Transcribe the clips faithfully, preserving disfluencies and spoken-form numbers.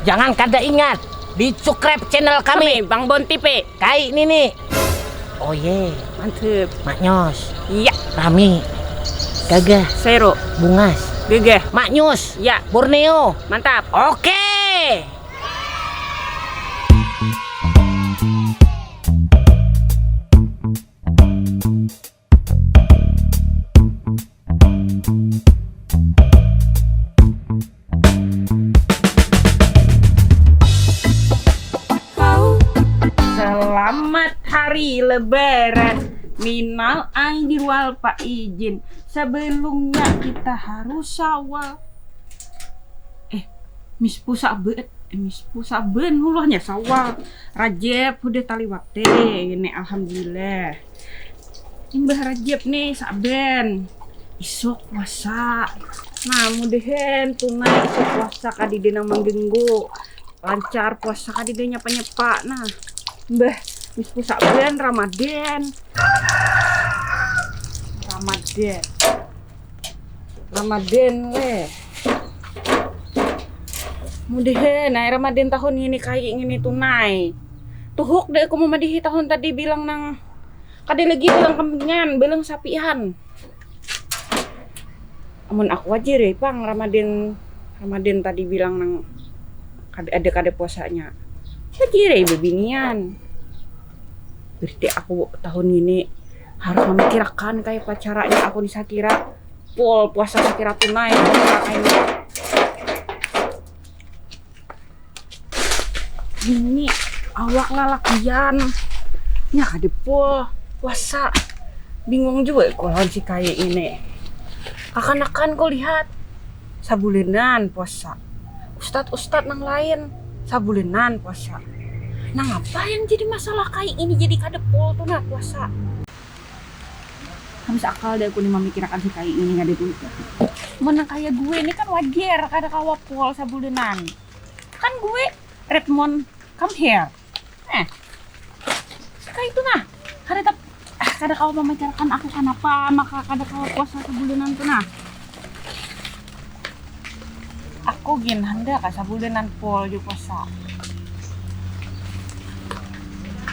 Jangan kada ingat di subscribe channel kami, Bang Bon T V. Kai Nini. Oh ye, mantep. Maknyos. Iya. Rami. Gagah. Sero. Bungas. Gagah. Maknyus. Ya. Borneo. Mantap. Oke. Selamat hari lebaran. Minal aidin wal faizin. Sebelumnya kita harus syawal. Eh, mispu saben, eh, mispu saben huluhnya syawal. Rajab udah taliwat deh ini, alhamdulillah. Imbah Rajab nih saben. Isuk puasa. Nah, mudahan tunai isuk puasa kadida nang mangganggu. Lancar puasa kadida nyapa-nyapa. Nah, imbah mispu saben Ramadan. Ramadan. Ramadan weh. Mudahan ai Ramadan tahun ngini kai ngini tunai. Tuhuk deh aku mamadihi tahun tadi bilang nang kada lagi bilang kambingan, bilang sapian. Amun aku aja deh pang Ramadan Ramadan tadi bilang nang kada ada kada puasanya. Aja deh bebinian. Berarti aku tahun ini harus memikirkan kayak apa caranya aku disakira pol puasa sakira tunai puasa kayak ini awak lalakian nya kada pol puasa bingung juga aku lawan si kaya ini kakanakan ku lihat sabulinan puasa ustad-ustad nang lain sabulinan puasa nah apa yang jadi masalah kayak ini jadi kada pol tuh nah puasa Habis akal deh aku nih memikirkan si kai ini kada tuh. Mun nang kaya gue ini kan wajar kada kawa pol sabulinan. Kan gue Redmond come here. Eh. Kayak itu nah. Kada tap ah, kada kawa memikirkan aku kenapa maka kada kawa puasa sabulinan tuh nah. Aku gin handak ka sabulinan pol jua puasa.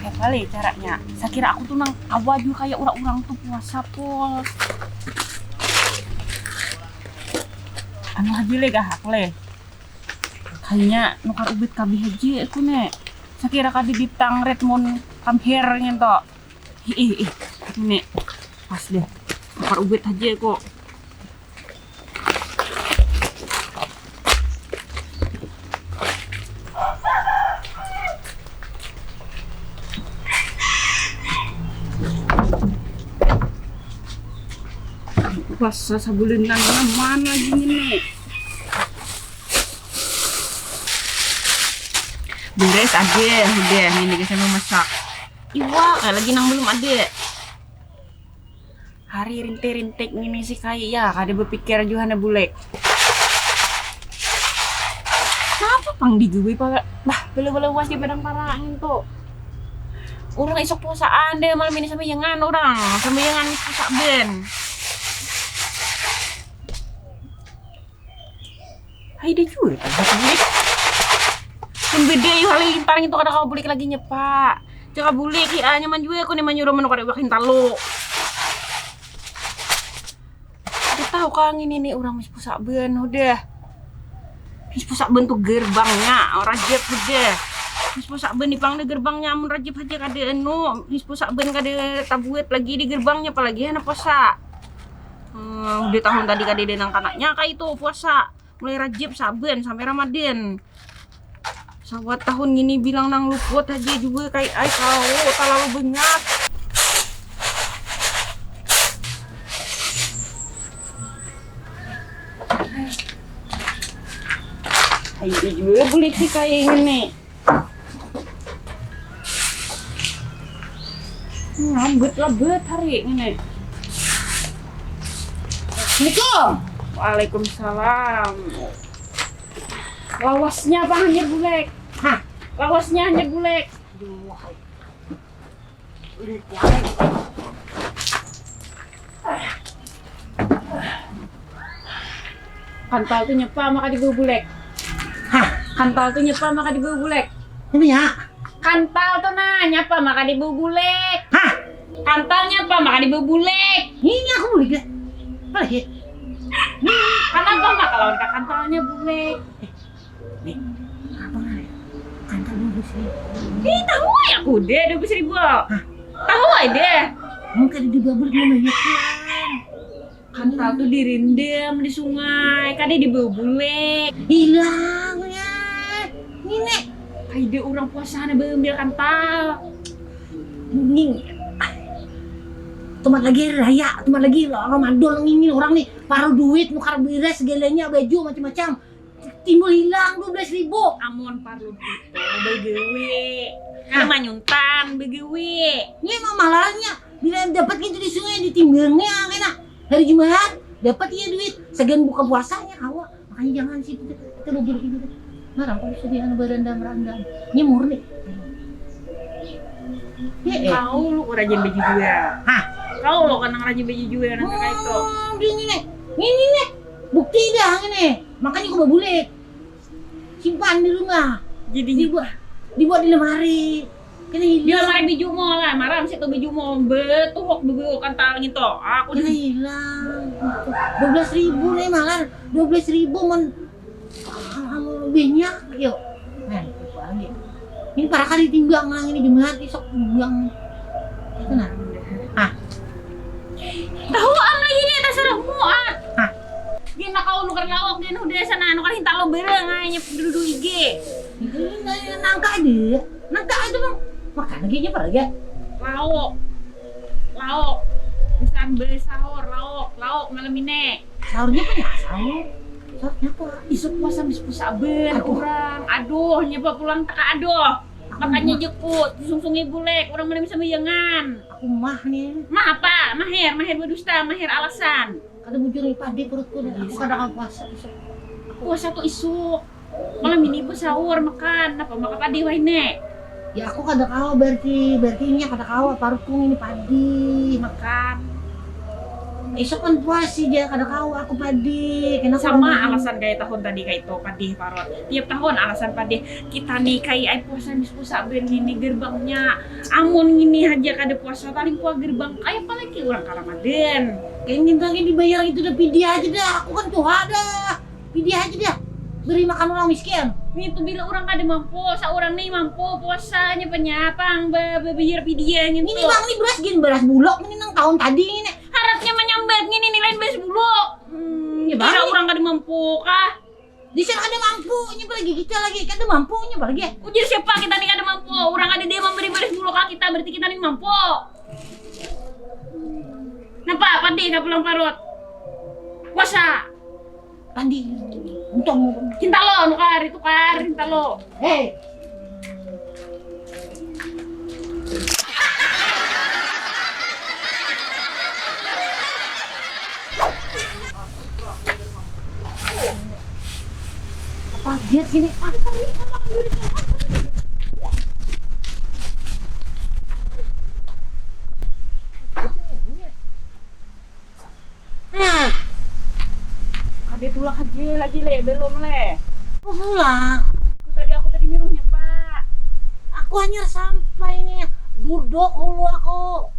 Kaya kali caranya. Sakira aku tuh nang kawa jua kaya urang-urang tuh puasa pol. Anu haja leh kah aku leh. Kayanya nukar ubit kabih haja aku ne. Sakira kada ditang red moon kamher nginto. Ih ih ih. Ini pas deh. Nukar ubit haja aku. Puasa sabulinan nyaman lagi ngini. Beres aja udah ngini kita memasak. Iwak lagi nang belum ada. Hari rintik-rintik ngini si kai ya kada bepikir jua handak bulek. Napa pang digawi pala bah bala-bala was di padang para ngintu. Urang isuk puasaan deh malam ini sambayangan urang sambayangan puasa ben. Haida jua tadi bulik. Mun beda ayu halilintar ngintu kada kawa bulik lagi nya pak. Jaka bulik hi ah nyaman jua aku ni manyuruh manukar iwak hintalu. Kada tahu kah ngini ni urang mispu saban hudah. Mispu saban tu gerbangnya rajab hudah. Mispu saban ni pang dah gerbangnya amun rajab haja kada anu mispu saban kada tabuat lagi di gerbangnya apalagi handak puasa. Hmm, di tahun tadi kadada nang kananya kaitu puasa, mulai Rajab, Saban, sampai Ramadan. Sawat tahun ngini bilang nang luput haja jua kai ai kawa talalu bangat. Haja jua bulik si kai ngini. Labet labet hari ini. Assalamualaikum. Waalaikumsalam. Lawasnya apa hanya bulek? Hah? Lawasnya hanya bulek. Aduh, hai. Bulek, bulek. Kantal tu nyepa maka dibubulek. Hah, Kantal tu nyapa maka dibawa bulek? Napa nya? Kantal tu nah nyapa maka dibawa bulek? Hah? Kantal nyapa maka dibawa bulek? Ini aku bulek dah. Apa lagi? Kanapa maka lawan kakantalnya bulek? Nih, apa ngarannya? Kantal dua belas ribu. Ih, tahu ai aku deh dua belas ribu. Hah? Tahu ai deh. Mun kada dibawa bulek, mana ya kan? Kantal tu dirindam di sungai, kada dibawa bulek. Hilang ya. Ngini. Kaida urang puasa handak baambil kantal. Ning. Tumat lagi hari raya, tumat lagi Ramadan ngini urang nih. Paruh duit, nukar beras, segalanya, baju, macam-macam. Timbul hilang dua belas ribu. Amun parlu itu bagawi. Hah? Manyuntan bagawi. Ini emang mahalnya. Bila dapat gitu di sungai, ditimbangnya kena. Hari Jumat dapat iya duit. Sagan buka puasanya kawa. Makanya jangan situ deh. Kita bubur gitu deh. Nah, rampok sudah anu berendam-rendam. Ini murni. Ya, eh. Kau lo rajin baju jual. Hah? Kau lo kan nang rajin baju jual nang kayak itu. Hmm, ini nih. Ini nih. Bukti dah ini. Makanya aku bawa bulek. Simpan di rumah. Jadi dibuat, dibuat di lemari. Kena hilang. Di lemari baju mau lah, marah mesti tuh baju mau betuhok dulu kantal gitu. Aku kena hilang. Dua belas ribu nih malah. Dua belas ribu mon. Anu lebihnya, yuk. Nah, itu lagi. Ini para kali timbang lah ini Jumat isok timbang. Itu nah. Ah. Tahu am lagi nih terserah mu ah. Hah? Gina kau nukar lawak, gina udah sana nukar hinta lo bareng aja dulu I G. Ini nangka ada, nangka ada bang. Makan lagi aja apa lagi? Lauk, lauk. Misalnya beli sahur, lauk, lauk malam ini. Sahurnya apa ya? Sahur. Sahurnya apa? Isuk puasa bis puasa ben orang. Aduh, nyapa pulang teka aduh. Makanya jekut, disungsungi bulek, orang mana bisa mayangan. Aku mah nih. Mah apa? Mahir, mahir berdusta, mahir alasan. Kada bujur nih padi perutku nih. Aku kada kawa puasa isuk. Puasa tuh isuk. Malam ini pun sahur makan. Napa makan padi wahine? Ya aku kada kawa berarti, berarti inya kada kawa parutku ini padi. Makan. Isuk kan puasa ja kada kawa aku padi. Kenapa? Sama alasan kayak tahun tadi kayak itu padi parut. Tiap tahun alasan padi. Kita nih kayak ai puasa mis puasa ben ini gerbangnya. Amun ngini haja kada puasa paling puas gerbang kaya apa lagi urang ka Ramadan. Kaya minta lagi dibayar itu dah pidiah aja dah. Aku kan tuha dah. Pidiah aja dah. Beri makan orang miskin. Ngitu bila urang kada mampu, saurang ni mampu puasanya panyapang babayar pidiah ngitu. Ini bang ni beras gin beras bulok ini nang tahun tadi ini. Harapnya manyambat ngini ni lain beras bulok. Hmm, kira urang kada mampu kah? Di sana kada mampu, nya apalagi kita lagi kada mampu nya apalagi. Ujar siapa kita ni kada mampu? Urang ada dia memberi baris bulu ka kita, berarti kita ni mampu. Napa padi ka pulang parut? Puasa. Pandi. Untung. Cinta lo, nukar, tukar, cinta lo. Hei. Apa dia sini? Nah. Ada tulak aja lagi le, belum le. Aku tulak. Aku tadi aku tadi miruhnya pak. Aku hanya sampai ini duduk dulu aku.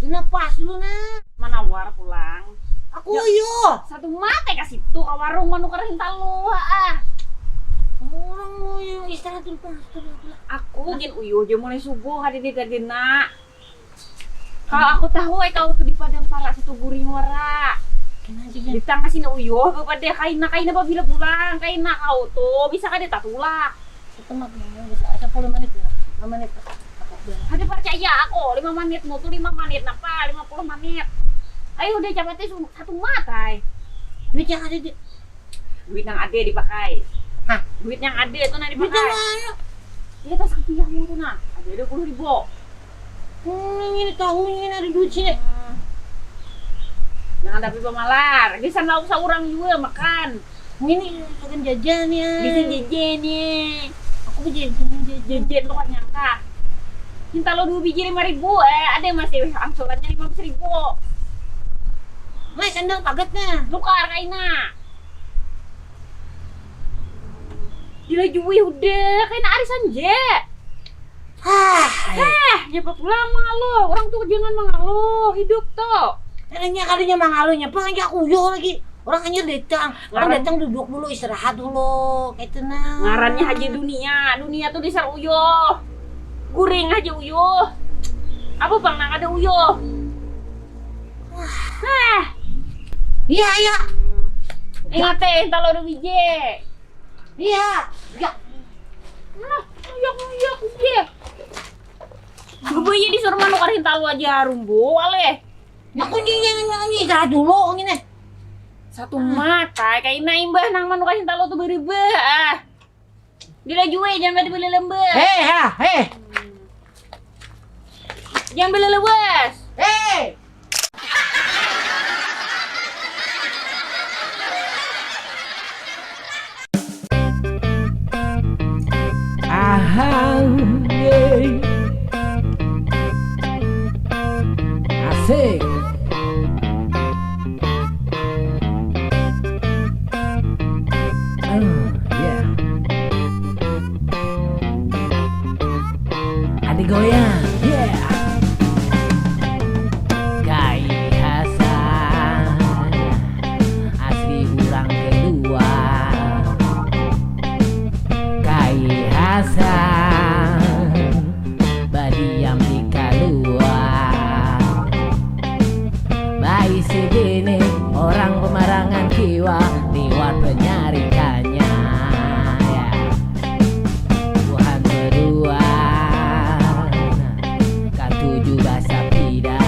Ini pas dulu nah. Manawar pulang. Aku yo. Satu mata ke situ ke warung manukar hintalu ah. Orang mau yang istirahat dulu pas dulu. Aku gin uyuh aja mulai subuh hari ini tadi nak. Kalau aku tahu eh kau tuh di Padang Para situ guring wara. Di tengah sini uyuh pada kaina kaina pabila pulang kaina kau tuh bisa kada tatulak. Setengah bisa sepuluh menit ya, lima menit. Ada percaya aku lima menit mau tuh lima menit napa lima puluh menit. Ayo udah capatnya satu matai. Duit yang ada di duit yang ada dipakai. Hah? Duit yang ada itu nah dipakai. Duit yang mana? Iya tas kepiah mau tuh nah. Ada dua puluh ribu. Hmm, ini tahu ini ada duit sini. Hmm. Jangan tapi pemalar. Di sana usah orang juga makan. Ini akan jajan ya. Bisa jajan ya. Aku jajan jajan. Jajan tuh kan nyangka. Minta lo dua biji lima ribu eh ada masih angsurannya lima belas ribu. Mas sandal pagatnya. Tukar kaina. Dilajui hudah, kaina arisan ja. Hah, heh, nyapa pulang mangaluh. Urang tu jangan mangaluh, hidup tu. Kalinya, kalinya mangaluhnya, pulang ja uyuh lagi. Urang hanyar datang. Urang datang duduk dulu, istirahat dulu. Kaitu nah. Ngarannya haja dunia. Dunia tu dasar uyuh. Guring haja uyuh. Apa pang nang kada uyuh? Hah. Iya, iya. Ingat eh, hintalu ada biji. Iya. Ya. Nah, uyuh, uyuh, uyuh. Bebaya disuruh manukar hintalu aja rumbu, aleh. Nah, kunci ini, ini, ini, istirahat dulu, ini. Satu mata, kaina imbah nang manukar hintalu tu berubah, ah. Dilajui, jangan kada boleh lembah. Hei, ha, hei. Jangan boleh lewas. Hei. Ahau, yeay. Asik. Hmm, yeah. Adi goyang, yeah. Kai Hasan, asli urang keluar. Kai Hasan, badiam di kaluar. Baisi bini orang pemarangan kiwa liwat penyarikannya. Ya. Buhan bedua katuju basapida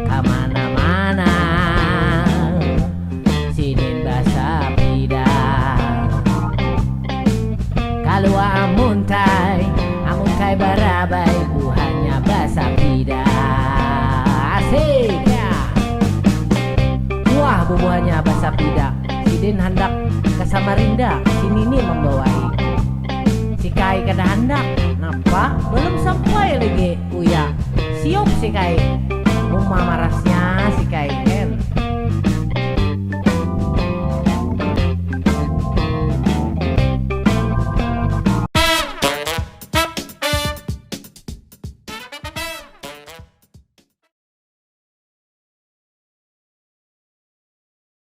kamana-mana. Sidin basapida. Kalua amun kai, amun kai barabai, buhannya basapida. Asik, ya. Wah, bubuhannya basapida. Sidin handak ke Samarinda, si Nini membawai. Si kai kada handak. Napa? Belum sampai lagi, uya. Siok si kai. Uma marasnya si kai.